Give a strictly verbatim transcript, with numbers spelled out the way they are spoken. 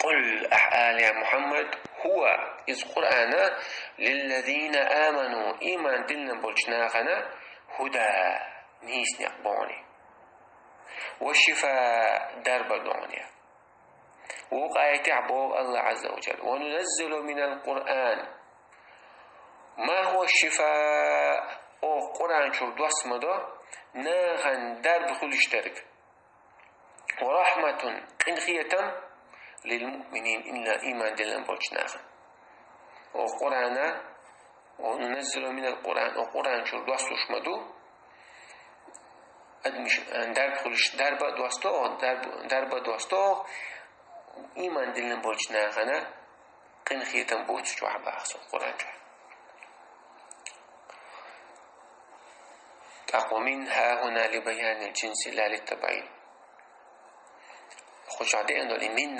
قل, ахӀа ала, я Мухьаммад, هو, из Къуръан, للذين آمنوا, иман диллина болчу нахана, هدى, нийса некъ боху, وشفاء, дарба доху. Вукху аятехь боху Аллах Азза ва Джалла: وننزل من القرآن ما هو شفاء, оха Къуръан чуьра доссамо до нахана дарба хуьлуш дерг, ورحمة, къинхетам, للمؤمنين, иман диллина болчу нахана. Оха Къуръан, وننزل من القرآن, оха Къуръан чуьра доссуш ма ду адамаш, дарба хуьлуш, дарба а доссадо оха, дарба, дарба а доссадо оха, иман диллина болчу нахана къинхетам боцуш чохь боху Къуръан чохь. ТӀаккха ومن هاهنا لبيان الجنس لا للتبعيض. Кху чохь деана долу и من